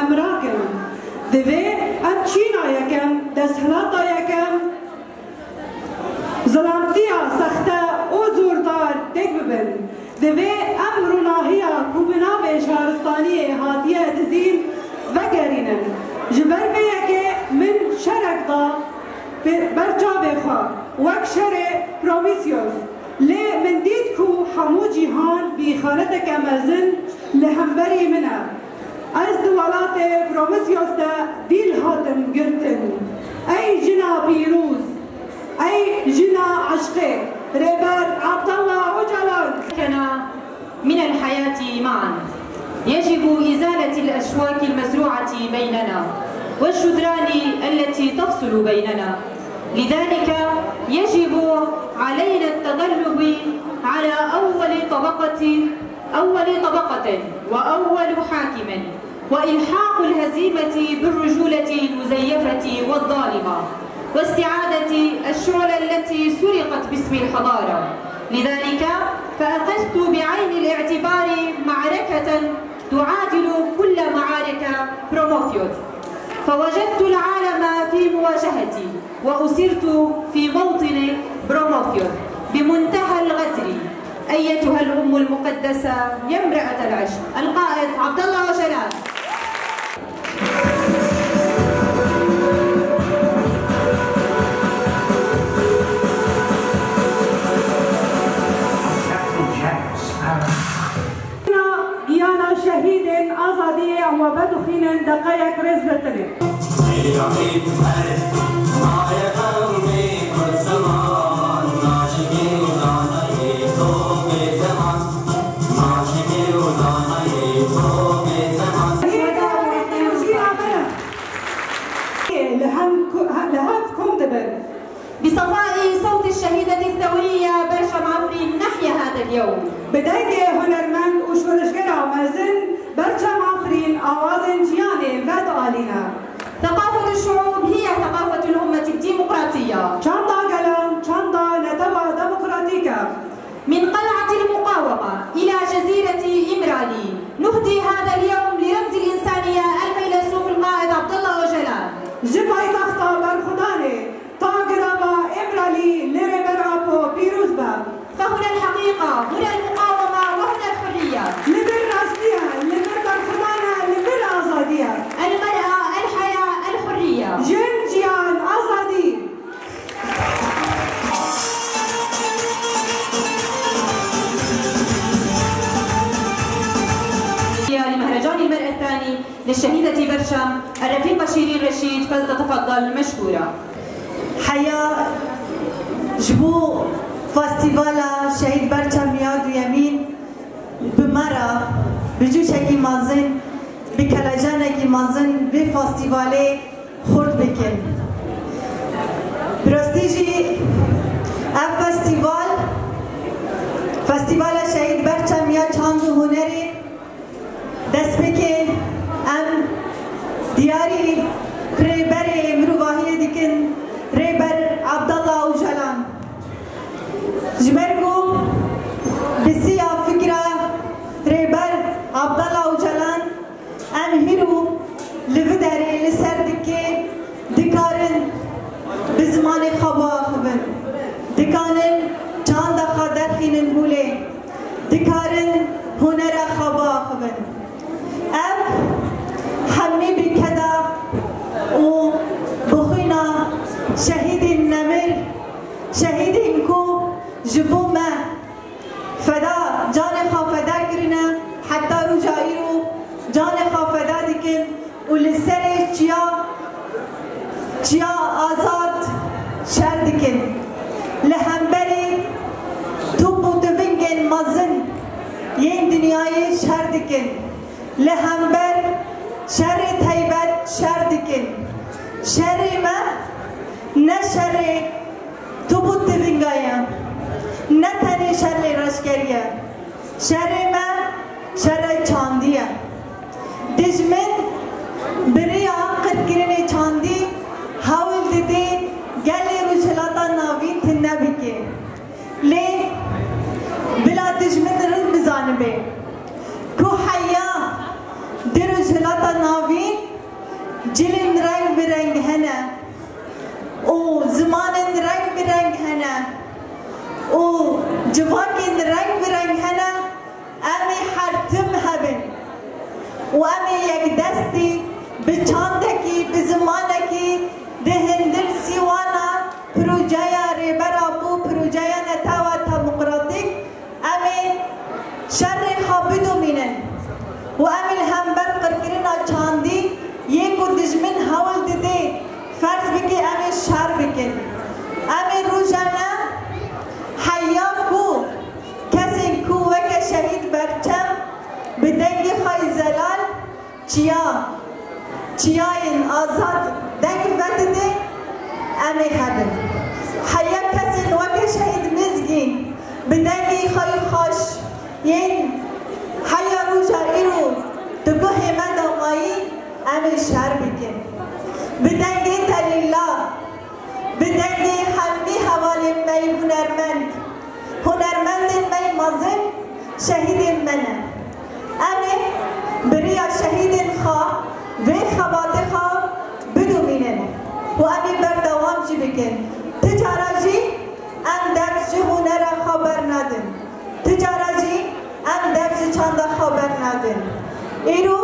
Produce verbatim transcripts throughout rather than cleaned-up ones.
Em rakin. Divê em çîna yekem, desthilata yekem, zilamtiya sexte û zordar têk bibin. Divê em rûnahiya ku bi navê şaristaniyê hatiye dizîn, vegerînin. Ji ber vê yekê min şerek da pê-, ber çavê xwe wek şerê Prometheus. Lê min dît ku hemû cîhan bî xaneteke mezin li hemberî min e. Ez di welatê Prometheus de dîl hatim girtin. Ey jina pîroz, ey jina eşqê, Rêber Abdallah Ocalan. لنا من الحياة معا. يجب إزالة الأشواك المزروعة بيننا والجدران التي تفصل بيننا. لذلك يجب علينا التغلب على أول طبقة، أول طبقة وأول حاكم، وإلحاق الهزيمة بالرجولة المزيفة والظالمة، واستعادة الشعلة التي سرقت باسم الحضارة. لذلك فأخذت بعين الاعتبار معركة تعادل كل معارك بروموثيوس، فوجدت العالم في مواجهتي، وأسرت في موطن بروموثيوس بمنتهى الغدر. أيتها الأم المقدسة يا امرأة العشق، القائد عبد الله أوجلان. Giyana şehîdên azadiyê em we vedixwînin, deqeyek rêz ve tenê. Li hev ku-, li hev kom dibin. بصفاء صوت الشهيدة الثورية برشم عفرين نحيا هذا اليوم. Bi dengê hunermend û şoreşgera mezin Berçem Afrîn awazên ciyanê vedialîne. ثقافة الشعوب هي ثقافة الأمة الديمقراطية. Çanda gelan, çanda netewa demokratîk e. من قلعة المقاومة إلى جزيرة إمرالي، نهدي هذا اليوم لرمز الإنسانية الفيلسوف القائد عبد الله أوجلان. Ji paytexta Berxwedanê ta girava Îmralî li Rêber Apo pîroz be. فهنا الحقيقة، هنا المقاومة وهنا الحرية. Li vir rastî ye, li vir berxwedan e, li vir azadî ye. المرأة، الحياة، الحرية. Jin، jiyan، azadî. لمهرجان المرأة الثاني للشهيدة برشم الرفيقة شيرين رشيد، فلتتفضل مشكورة. Heya ji bo festîvala Şehîd Berçem ya duyemîn bi me re, bi cûşekî mezin, bi kelecanekî mezin vê festîvalê xurt bikin. Bi rastî jî ev festîval, Festîvala Şehîd Berçem ya Çand û Hunerê, destpêkê em diyarî rêberê mirovahiyê dikin, Rêber Abdallah Ocalan. Ji ber ku bi siya fikra Rêber Abdallah Ocalan, em hîro li vî derê li ser dikê dikarin bi zimanê xwe biaxivin, dikarin çanda xwe derxînin holê, dikarin hunera xwe biaxivin. Ev hemî bi keda û bi xwîna şehîdên nemir, şehîdên ku ji bo me feda, canê xwe feda kirine, heta roja îro canê xwe feda dikin û li serê çiya, çiya azad şer dikin. Li hemberî top û tivingên mezin yên dinyayê şer dikin. Li hember şerê teybet şer dikin. Şerê me ne şerê top û tivinga ye. Ne tenê şerê leşkerî ye. Şerê me şerê çandî ye. Dijmin bi riya qirkirinê çandî hewl dide gelê Rojhilata Navîn tune bike. Lê bila dijmin rind bizanibe ku heya di Rojhilata Navîn Civakên reng bi reng hene, em ê her tim hebin û em ê yekdestî bi çandekî, bi zimanekî di hindir sîwana projeya Rêber Apo, projeya netewa demokratîk, em ê şerê xwe bidomînin û em ê li hember qirkirina çandî yê ku dijmin hewl dide, ferz bike em ê şer bikin. Em ê rojane heya ku kesên ku weke şehîd Berçem bi dengê xwe yê zelal çiya, çiyayên azad deng vedide, em ê hebin. Heya kesên weke şehîd Mizgîn bi dengê xwe yê xweş yên heya roja îro di guhê me de mayî, em ê şer bikin. Bi dengê telîla, bi dengê hemî hevalên me yê hunermend, hunermendên me yê mezin, şehîdên me ne. Em ê bi riya şehîdên xwe vê xebatê xwe bidomînin û em ê berdewam jî bikin. Ti cara jî em dest ji hunera xwe bernadin. Ti cara jî em dest ji çanda xwe bernadin. Îro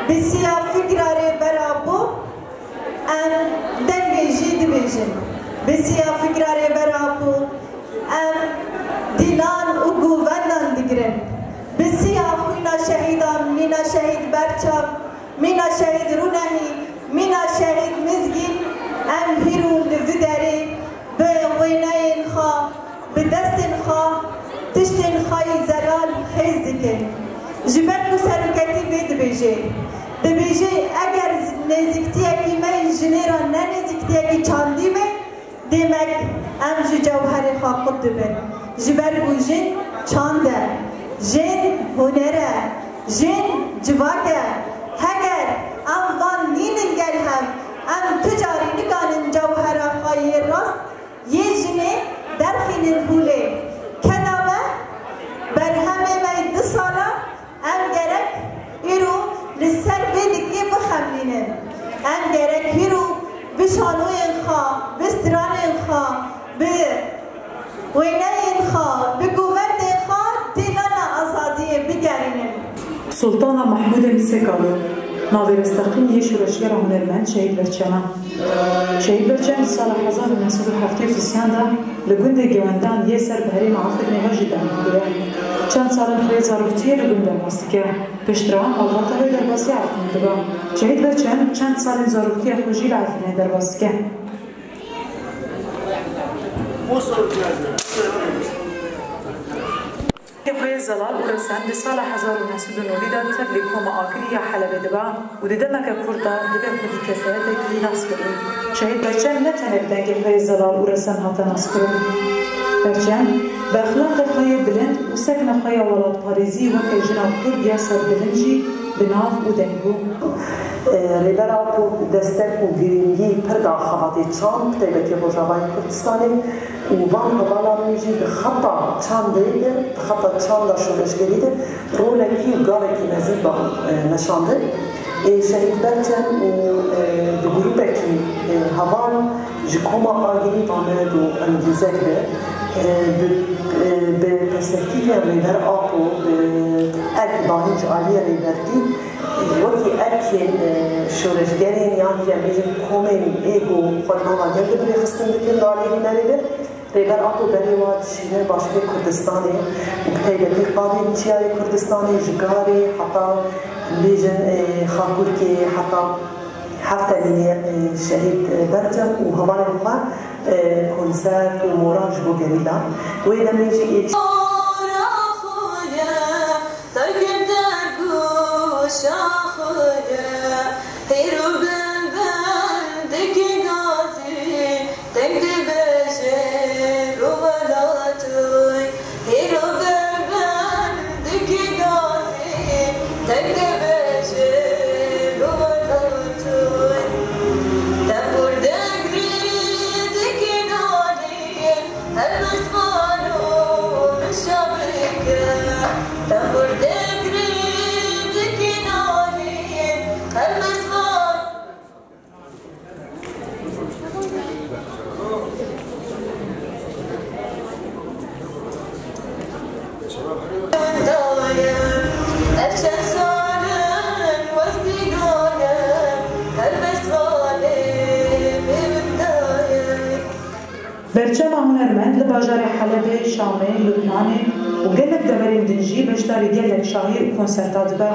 bi siya fikra Rêber Apo em dengê jî dibêjin. Bi siya fikra Rêber Apo em dîlan û govendan digirin. Bi siya xwîna şehîdan, mîna şehîd Berçam, mîna şehîd Rûnehî, mîna şehîd Mizgîn, em hîro li vî derê bi wêneyên xwe, bi destên xwe, tiştên xwe yê zelal xêz dikin. Ji ber ku seroketî vê dibêje, dibêje, eger nêzîktiyekî me yê jinê re ne nêzîktiyekî çandî be, demek em ji cewherê xwe qut dibin. Ji ber ku jin çand e, jin huner e, jin civak e. Heger em van nînin gel hev, em tu carî nikanin cewhera xwe yê rast yê jinê derxînin holê. Keda me, berhemê me yê du sala, em gerek îro li ser vê dikê bixemlînin. Em gerek îro bi şanoyên xwe, bi stranên xwe, bi wêneyên xwe, bi govendên xwe dîlana azadiyê bigerînin. Sultana Mahmûdê Mîsekalo, navê resteqîn yê şoreşgera hunermend Şehîd Berçem e. Şehîd Berçem di sala hezar û neh sed û heftê û sêyan de li gundê Gewendan yê ser bi herêma Efrînê ve jî deng bûye. Çend salên xwe yê zaroktiyê li gund derbas dike. Piştre malbata wê derbasî Efrînê dibe. Şehîd Berçem çend salên zaroktiya xwe jî li Efrînê derbas dike. Dengê xwe yê zelal û resen di sala hezar û neh sed û newî de tevlî koma Agirî ya Helebê dibe û di demeke kurt de divê xwedî kesayetekî nas bibin. Şehîd Berçem ne tenê bi dengê xwe yê zelal û resen hate naskirin. Berçem bi exlaqê xwe yê bilind û sekna xwe ya welatparêzî weke jina kurd ya serbilind jî bi nav û deng bû. Rêber Apo destek û girîngî pir da xebatê çand, bi taybetî Rojavayê Kurdistanê. Û van hevalan min jî di xeta çandê de, di xeta çanda şoreşgerî de rolekî û gavekî mezin da, e, meşandin. Ê Şehîd Berçem û, e, bi grûpekî, e, heval ji koma Agirî va me do Engîzek de, e, bi, e, bi perspektîfên Rêber Apo, bi erk dayîn ji aliyê Rêbertî, e, wekî erkên, e, şoreşgerên yan jî em bêjin komên ê ku xwe nava gel de bi rêxistin dikin, li aliyê hunerê de. Rêber Apo berê wa dişîne başûrê Kurdistanê û bi taybetî qadên çiyayê Kurdistanê ji Garê heta bêjin, e, Xakurkê heta Hevtemînê, e, Şehîd, e, Berçem û hevalên xwe, e, konsert û moran ji bo gerîla. Wê demê jî ê Mora xwe ye, dayikê bi dergûşa xwe ye, hêr û bilbil dikî gazî, deng dibêje bo welatê. Hêr û bilbil dikî gazî, deng dibêje bo welatê. Tembûr digrî dikî nalî, her bi ziman û mişa bike. Tembûr digrî dikî nalî, Berçema hunermend li bajarê Helebê, Şamê, Lubnanê û gelek deverên din jî beşdarî gelek şahî û konserta dibe.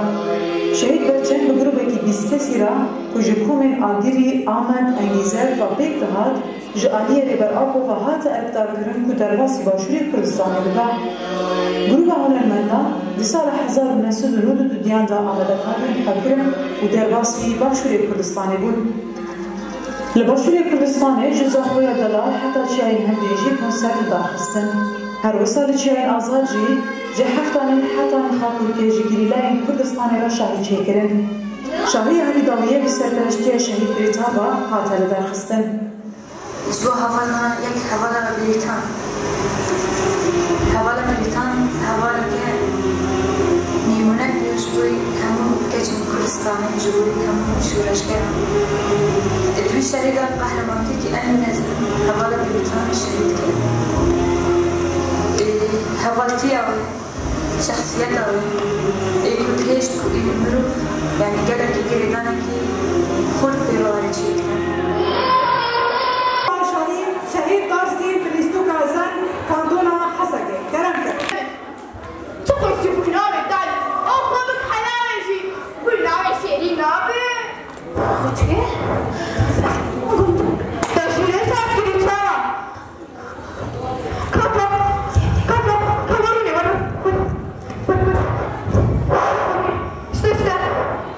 Şehîd Berçem bi grûbekî bîst kesî re ku ji komên Agirî, Amed, Engîzer ve pêk dihat, ji aliyê Rêber Apo ve hate erkdarkirin ku derbasî Başûrê Kurdistanê bibe. Grûba hunermendan di sala hezar û neh sed û nod û duduyan de amadekariyên xwe kirin û derbasî Başûrê Kurdistanê bûn. Li Başûrê Kurdistanê ji Zaxoya Delal heta Çiyayên Hindê jî konser li dar xistin. Her wisa li Çiyayên Azad jî ji Heftanê heta Nixapûrkê ji gerîlayên Kurdistanê re şahî çêkirin. Şahî Elî Dawiyê bi serpereştiya Şehîd Birîta ve hate li dar xistin. Ji bo hevalna yek hevala Birîtan. Hevala Birîtan hevaleke nîmûnek bû ji bo hemû keçên Kurdistanê, ji bo hemû şoreşgeran. Di wî şerê de qehremaniyekî enî mezin hevala Birîtan şehîd kir. Ê, hevaltiya wê, şexsiyeta wê, ê ku dihêşt ku ê mirov, yanî gelekî girêdanekî xurt pê re were çêkirin. Şehîd, Şehîd Darsî, Filîstûka Zen, Kantona Hesekê. Kerem kir. Tu qursî xwînavê dayî, ew xwe bik helalê jî, xwînavê şêrîn nabe. Xwîçkê? Te şîrê şer kirî çawa? Kaka, kaka, kaka, were, were, were, were. İşte, işte,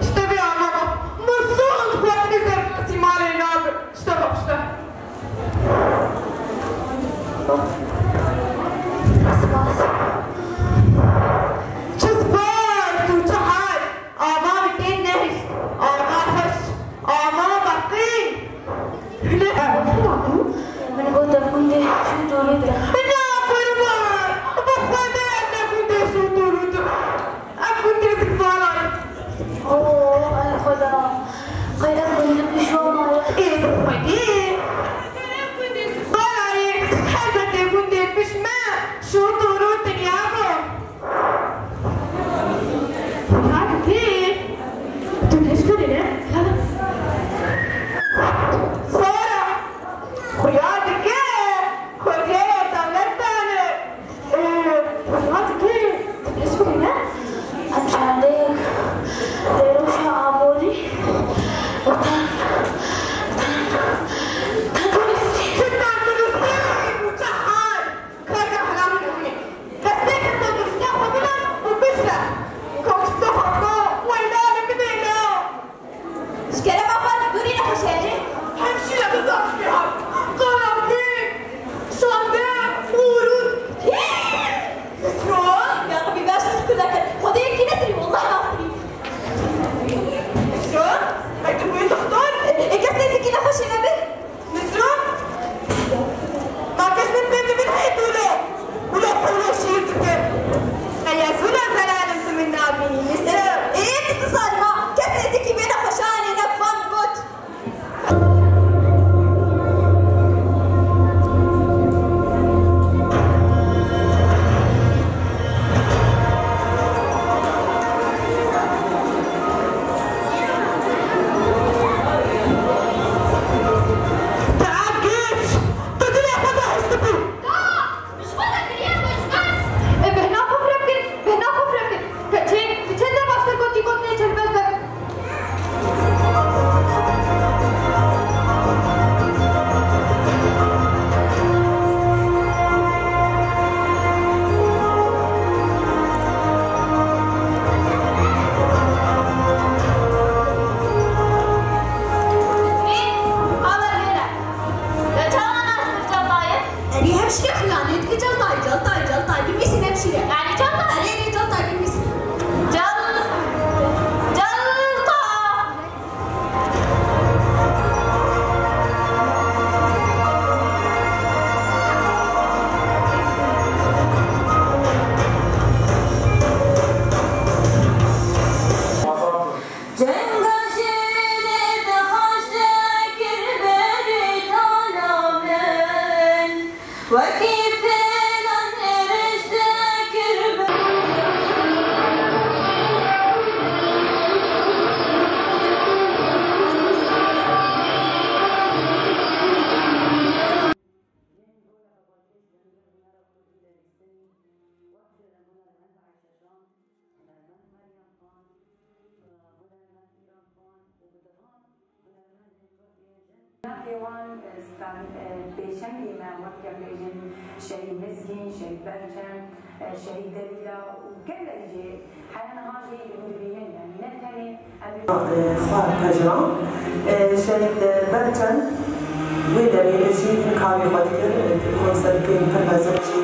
işte bir anlamı. Musul xwedî ser simale nabe. Şte bak, şte. Spas. Çi spas û çi hal. Ava bi tên nehişt. Ava xweş. Ava beqî. Min gote gundê Şût û Rût e. Na qurban. Bi Xwedê ne gundê Şût û Rût. Ev gundê zikvalan. Oo, ay Xweda. Qey ev gund li pişwa maye. Ê bi Xwedê. Balayê, helbetê gundê pişme, Şût û Rût dinya bû. Xuya dike. Tu ne ji kurê ne? Sora. Xuya dike. Xwedê dewlet dane. Ee, xuya dike, tu ne ji kurê ne? Em çendek rewşa aborî û ten, ten, tenduristî. Çi tenduristî û çi hal? Kaka hela min hûnê. Destpêkê tenduristiya xwe bine û bişle. Kewçikê xwe weyla li bidê ne. Ji kerema xwe dûrî nexweşiya jî. Hemşîre bi zaf jî hat. Qala wî, şande, ûrûn. Misro, ya Rebî, baş tu kurdek. Xwedê yekî nesirî, wallah nasirî. Misro, hey tu bûyî doktor? E, e, kes nêzîkî nexweşê nebe? Misro? Ma kes min pê min heye tu lo. Ulo xwe ulo şîr dike. Eya zûna zelalim tu min nabînî. Misro. Ê, bîst sal ma kes nêzîkî vê nexweşanê ne, fan got. Te ev giş, tu dilê xwe dihiştibû. Ji xwe re kiriyê xwe ji bes. E, bêhna xwe fireh bikin, bêhna xwe fireh bikin. Keçê, tu çend derbas kir gotî gotinê çelbez be. Navê wan, e, stan, e, pêşengê me, wek em bêjin, Şehîd Mizgîn, Şehîd Berçem, e, Şehîd Delîla û gelek jî heya niha jî hûn dibînin, yanî ne tenê em ê Xwar Tejran, e, Şehîd Berçem wê demê de jî hinkavê xwe dikir, e, konsertên pir mezin jî